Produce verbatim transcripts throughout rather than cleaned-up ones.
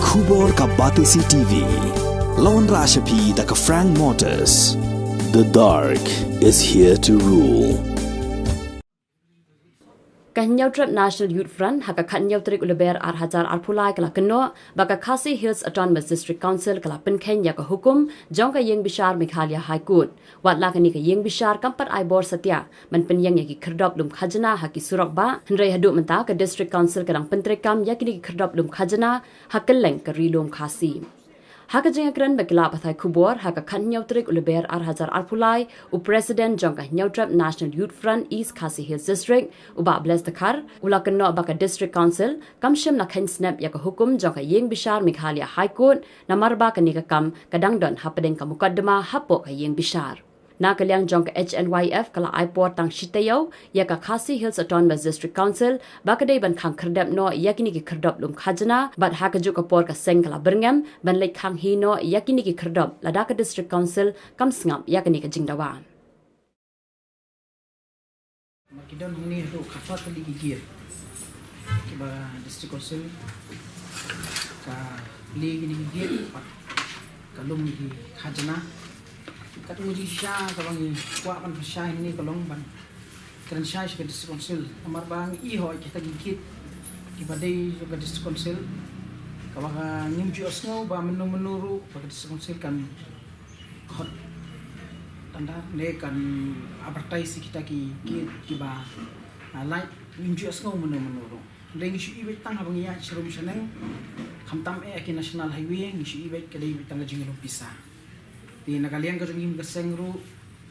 Khubor ka Batesi T V. Lawan Rashapi da ka Frank Motors. The dark is here to rule. Ka Hynñiewtrep National Youth Front ha ka khatñiew tarik u Lber ar hajar arphew lai ka la kynnoh ba ka Khasi Hills Autonomous District Council ka la pynkheiñ ïa ka hukum jong ka ïing bishar Meghalaya High Court. Wat la kane ka ïing bishar kam pat ai bor satia ban pynïeng ïa ki khyrdop lum khajna ha ki surok bah, hynrei haduh mynta ka District Council ka dang pyntreikam ïa kine ki khyrdop lum khajna ha kylleng ka Ri Lum Khasi. Ha ka jingïakren bad ki lad pathai khubor ha ka khatñiew tarik u Lber ar hajar arphew lai, u President jong ka Hynñiewtrep National Youth Front East Khasi Hills District, u Bah Bless Dkhar, u la kynnoh ba ka District Council kam shym la kheiñ snep ïa ka hukum jong ka ïing bishar Meghalaya High Court, namar ba kane ka kam ka dang don hapdeng ka mukotduma hapoh ka ïing bishar. Na ka liang jong ka H N Y F ka la ai por tang shi taïew ïa ka Khasi Hills Autonomous District Council ba ka dei ban khang khyrdep noh ïa kine ki khyrdop lum khajna, bad ha kajuh ka por ka seng ka la byrngem ban leit khang hi noh ïa kine ki khyrdop lada ka District Council kam sngap ïa kane ka jingdawa. Ki don hangne haduh khatphra tylli ki gate kiba District Council ka plie kine ki gate bad ka lum ki khajna. Katkum ka jingshisha kaba ngi kwah ban pynshai hangne ka long ban kren shai sha ka District Council namar ba ngi i hoi kita ki gate kiba dei jong ka District Council kaba ngim ju ïohsngew ba mynno mynno ruh ba ka District Council kan khot tender ne kan advertise ïa kita ki gate kiba, ah, lait, ngim ju ïohsngew mynno mynno ruh. Hynrei ngi shu i beit tang haba ngi ïaid sharum shaneng, khamtam eh ha ki National Highway, ngi shu i beit ka dei beit tang ka jinglum pisa. Te na ka liang ka jong ngi kum ka seng ruh,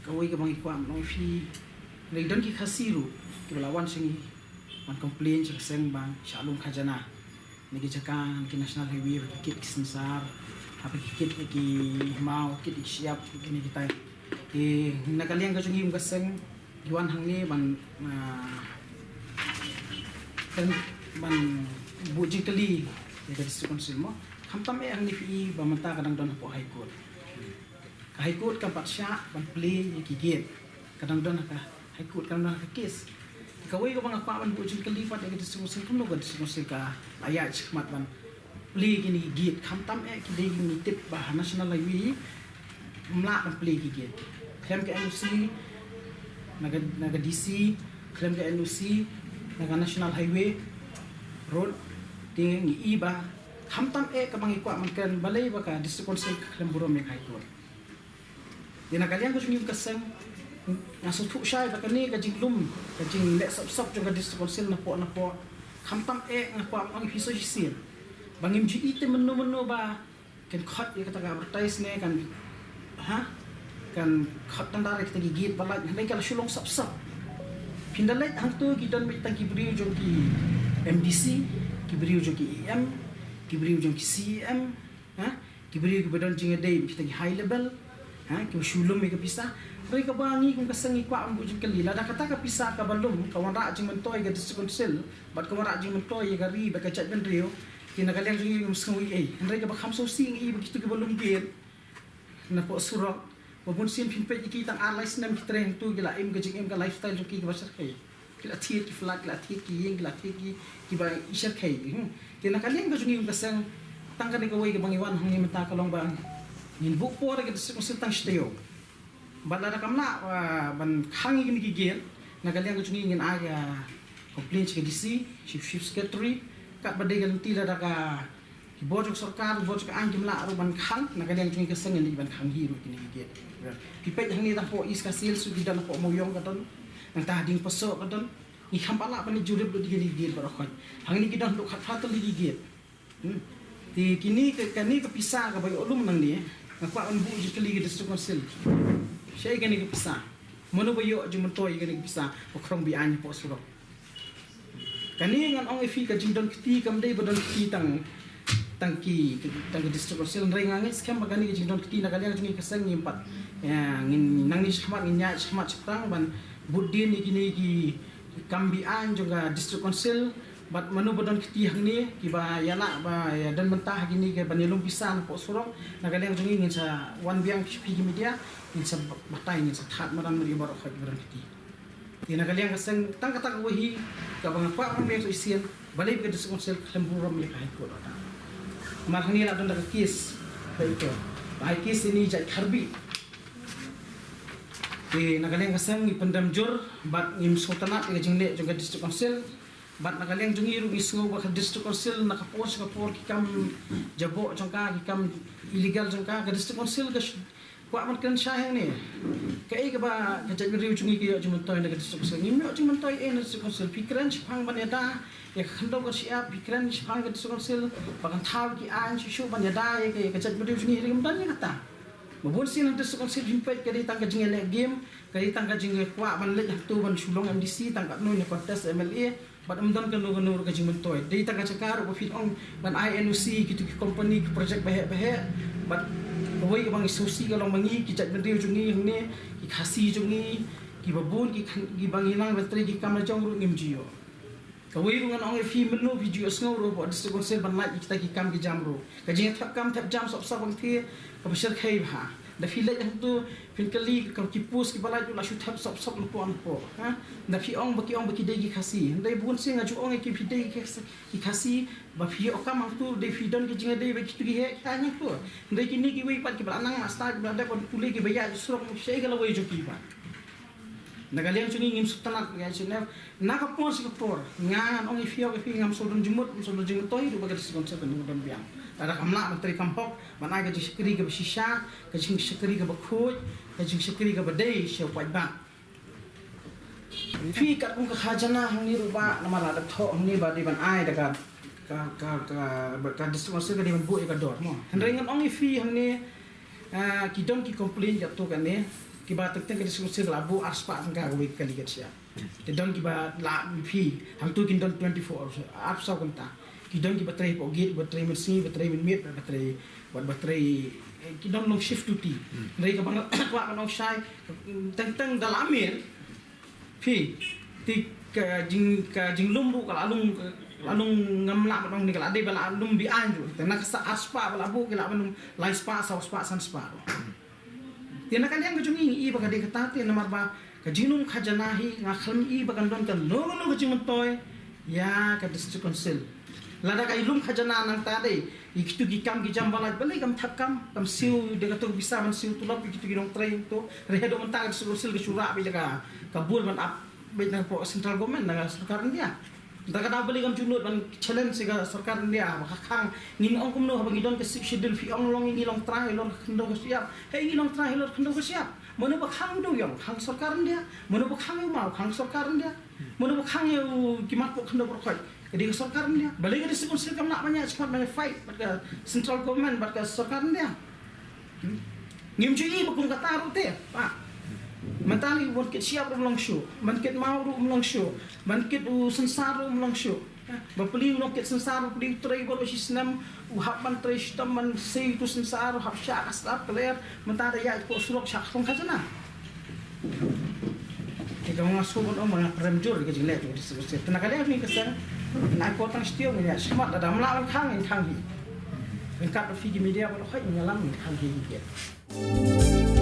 kawei kaba ngi kwah ban ong ïa phi, hynrei don ki Khasi ruh kiba la wan sha ngi ban complain sha ka seng ba shah lum khajna na ki jaka, na ki National Highway, ha ki kit ki synsar, ha ki kit ki hynñiew, kit ki shyiap, kine kitai. Te na ka liang ka jong ngi kum ka seng ngi wan hangne ban, ah, kan ban buh jingkylli ïa ka District Council mo. Khamtam eh hangne phi i ba mynta ka dang don hapoh High Court. Ka High Court kam pat shah ban plie ïa ki gate. Ka dang don ha ka High Court, ka dang don ha ka case. Kawei kaba nga kwah ban buh jingkylli pat ïa ka District Council, kumno ka District Council ka la ïaid shakhmat ban plie kine ki gate, khamtam eh ki dei kine, ngi tip ba ha National Highway ym lah ban plie ki gate. Khlem ka N O C na ka, na ka D C, khlem ka N O C na ka National Highway Road, te ngi i ba khamtam eh kaba ngi kwah ban kren, balei ba ka District Council ka khlem burom ïa ka High Court. Te na ka liang ka jong ngi kum ka seng nga sngewthuh shai ba kane ka jinglum, ka jingleh sop sop jong ka District Council napoh napoh, khamtam eh nga kwah ban ong ïa phi sa shisien ba ngim ju i te mynno mynno ba kan khot ïa kata ka advertise ne kan, ha, kan khot tender ïa kita ki gate ba lait, hynrei ka la shu long sop sop. Phin da leit hangto ki don beit tang ki briew jong ki M D C, ki briew jong ki E M, ki briew jong ki C E M, ha, ki briew kiba don jingïadei bad kita ki high level, ha, kiba shu lum ïa ka pisa. Hynrei kaba ngi kum ka seng ngi kwah ban buh jingkylli, lada kata ka pisa kaba lum ka wanrah jingmyntoi ïa ka District Council bad ka wanrah jingmyntoi ïa ka ri bad ka jaitbynriew, te na ka liang jong ngi ngim sngew ei ei. Hynrei kaba kham sngewsih ngi i ba kito kiba lum gate napoh surok, ba bun sien phin peit ïa ki tang ar lai snem ki trei hangto, ki la im ka jingim, ka lifestyle jong ki kaba shyrkhei. Ki la thied ki flat, ki la thied ki ïing, ki la thied ki, kiba i shyrkhei. Hmm. Te na ka liang ka jong ngi kum ka seng, tang kane kawei kaba ngi wan hangne mynta ka long ba ngin buh por ïa ka District Council tang shi taïew. Bad lada kam lah, ah, ban khang ïa kine ki gate, na ka liang ka jong ngi ngin ai ka complaint sha ka D C, Chief, Chief Secretary, katba dei ka lynti, lada ka ki bor jong sorkar, ki bor jong ka aiñ kim lah ruh ban khang, na ka liang jong ngi ka seng ngin leit ban khang hi ruh kine ki gate. Phi peit hangne tang hapoh East Khasi Hills ki don, hapoh Mawïong ka don, nangta ha Diengpasoh ka don. Ngi kham pat lah ban ïa jurip lut ïa kine ki gate baroh khoit. Hangne ki don haduh khatphra tylli ki gate. Hmm. Te kine ka, kane ka pisa kaba ïoh lum nangne, nga kwah ban buh jingkylli ïa ka District Council. Shaei kane ka pisa? Mano ba ïoh jingmyntoi ïa kane ka pisa ba khrong be-aiñ hapoh surok? Kane ngan ong ïa phi, ka jingdon kti kam dei ba don kti tang, tang ki, tang ka District Council, hynrei nga ngeit skhem ba kane ka jingdon kti na ka liang jong ngi ka seng ngim pat, ïa, ngin nangne shakhmat ngin ïaid shakhmat shaphrang ban bud dien ïa kine ki kam be-aiñ jong ka District Council. Bad mano ba don kti hangne kiba ïa lah ba ïa don bynta ha kine ki ban ïalum pisa napoh surok, na ka liang jong ngi ngin sa wan biang sha phi ki media, ngin sa batai, ngin sa thad madan mar ïa baroh khoit ba don kti. Te na ka liang ka seng tang kata kawei hi kaba nga kwah ban ong sa shisien, balei ba ka District Council ka khlem burom ïa ka High Court. Mar hangne la don da ka case. Ba ito. Ba ai case ini jait Karbi. Te na ka liang ka seng ngi pyndem jur bad ngim sngewtynnat ïa ka jingleh jong ka District Council. Bad na ka liang jong ngi ruh ngi sngew ba ka District Council na ka por sha ka por ki kam jaboh jong ka, ki kam illegal jong ka, ka District Council ka sh-, kwah ban kren shai hangne. Kaei kaba ka jaitbynriew jong ngi ka ïoh jingmyntoi na ka District Council? Ngim ïoh jingmyntoi ei na District Council. Phi kren shaphang ban ïada ïa ka khyndew ka shyiap, phi kren shaphang ka District Council ba kan thaw ki aiñ shuh shuh ban ïada ïa ka, ïa ka jaitbynriew jong ngi, hynrei ngim don ïa kata. Ba bun sien ha District Council phin peit ka dei tang ka jingleh game, ka dei tang ka jingkwah ban leit hangto ban shu long M D C, tang katno ne contest M L A, bad ym don kano kano ruh ka jingmyntoi. Dei tang ka jaka ruh ba phin ong ban ai N O C kito ki company ki project baheh baheh. Bad kawei kaba ngi sngewsih ka long ba ngi ki jaitbynriew jong ngi hangne, ki Khasi jong ngi, kiba bun ki khan, kiba ngi nang ban trei ki kam la jong ruh ngim ju ïoh. Kawei ruh ngan ong ïa phi, mynno phi ju ïohsngew ruh ba District Council ban lait ïa kita ki kam ki jam ruh. Ka jingthep kam thep jam sop sop hangthie kaba shyrkhei bha. Da phi leit hangto phin kylli ka ki post kiba lait ruh la shu thep sop sop napoh napoh, ha. Da phi ong ba ki ong ba ki dei ki Khasi. Hynrei bun sien nga ju ong ïa ki phi dei ki Khasi, ki Khasi, ba phi ïoh kam hangto dei phi don ki jingïadei bad kito ki heh ki aiñ hangto. Hynrei kine kiwei pat kiba la nang master kiba la dep ban pule kiba ïaid surok, shaei ka lawei jong ki pat? Na ka liang jong ngi ngim sngewtynnat ïa ka H N F. Na ka por sha ka por ngan ong ïa phi, ïa phi, ngam sngewdon jingmut, ngam sngewdon jingmyntoi ruh ba ka District Council kan don biang. Lada kam lah ban trei kam hok, ban ai ka jingshakri kaba shisha, ka jingshakri kaba khuid, ka jingshakri kaba dei sha u paidbah. Phi katkum ka khajana hangne ruh ba namar la da thoh hangne ba dei ban ai da ka, ka, ka, ka, ka District Council ka dei ban buh ïa ka dor mo. Hynrei ngan ong ïa phi hangne, ah, ki don ki complain katto katne kiba teng teng ka District Council ka la buh arspah tyngka kawei ka kali ka shyiap. Te don kiba la phi hangto kin don twenty-four hours, arphew saw kynta. Ki don kiba trei hapoh gate, ba trei mynsngi, ba trei mynmiet, ba trei, ba, ba trei, eh, ki don long shift duty. Hynrei kaba nga kwah ban ong shai, teng teng da la mih phi, te ka jing, ka jinglum ruh ka la lum, ka la lum, ngam lah ban ong ne ka la dei ba la lum be-aiñ ruh. Te na ka sa arspah ba la buh ki lah ban lum laispah, sawspah, sanspah ruh. Te na ka liang ka jong ngi ngi i ba ka dei kata te namar ba ka jinglum khajana hi nga khlem i ba kan don kano kano ka jingmyntoi ïa ka District Council. Lada ka i lum khajana nangta dei ïa kito ki kam ki jam ba lait, balei kam thep kam, kam siew da kato ka pisa ban siew tulop ïa kito ki nongtrei to. Hynrei haduh mynta ka District Council ka shu rah beit da ka, ka bor ban ap beit na ka Central Government, na ka sorkar India. Da ka daw balei kam ju nud ban challenge ïa ka sorkar India ba ka khang. Ngin ong kumno haba ngi don ka Sixth Schedule, phi ong long ïa ngi long trai halor ka khyndew ka shyiap. Hei, ngi long trai halor ka khyndew ka shyiap. Mano ba khang ïa u dewïong? Khang sorkar India. Mano ba khang ïa u maw? Khang sorkar India. Mano ba khang ïa u ki mat poh khyndew poh dkhot? Ka dei ka sorkar India. Balei ka District Council kam lah ban ïaid shakhmat ban fight bad ka Central Government bad ka sorkar India? Hmm? Ngim ju i ba kum kata ruh te, pa. Mynta lei ban kit shyiap ruh ym long shuh, ban kit maw ruh ym long shuh, ban kit u synsar ruh ym long shuh. Ba pli u nongkit synsar, ba pli u trei bor ba shi snem, u hap ban trei shitom ban sei uto u synsar, u hap shah ka sdap ka lyer, mynta da ïaid poh surok shah ka thong khajana. Te ka nga shu ban ong ba nga prem jur ka jingleh jong ka District Council. Te na ka liang jong ngi ka seng, nga ai por tang shi taïew, ngin ïaid shakhmat, lada ym lah ban khang ngin khang hi. Ryngkat bad phi ki media ba la khoit, ngin ïalam ngin khang hi.